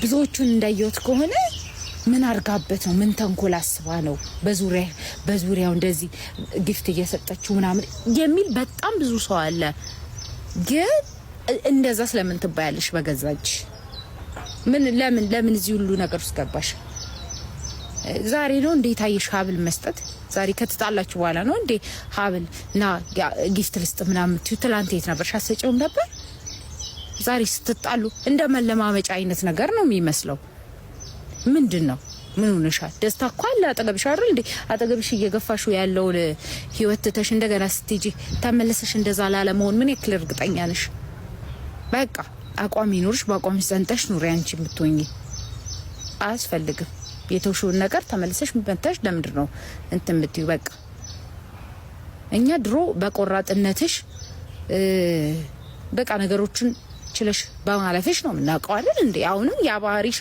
ብዙዎቹን እንዳየሁት ከሆነ ምን አርጋበት ነው? ምን ተንኮል አስባ ነው በዙሪያው እንደዚህ gift እየሰጠችው ምናምን የሚል በጣም ብዙ ሰው አለ። ግን እንደዛ ስለምን ትባያለሽ? በገዛች ምን ለምን እዚህ ሁሉ ነገር ውስጥ ገባሽ? ዛሬ ነው እንዴ ታየሽ ሀብል መስጠት? ዛሬ ከተጣላችሁ በኋላ ነው እንዴ ሀብል ና gift ልስጥ ምናምን? ትላንት የት ነበርሽ? አትሰጪውም ነበር? ዛሬ ስትጣሉ እንደ መለማመጫ አይነት ነገር ነው የሚመስለው። ምንድን ነው? ምን ሆነሻል? ደስታ እኮ አለ አጠገብሽ አይደል እንዴ? አጠገብሽ እየገፋሽው ያለውን ህይወት ትተሽ እንደገና ስትሄጂ ተመለሰሽ እንደዛ ላለመሆን ምን ያክል እርግጠኛ ነሽ? በቃ አቋም ይኑርሽ፣ በአቋምሽ ጸንተሽ ኑሪ። አንቺ የምትሆኚ አያስፈልግም። የተውሽውን ነገር ተመልሰሽ መተሽ ለምንድን ነው እንትን የምትይው? በቃ እኛ ድሮ በቆራጥነትሽ በቃ ነገሮችን ችለሽ በማለፍሽ ነው የምናውቀው አይደል እንዴ? አሁንም ያ ባህሪሽ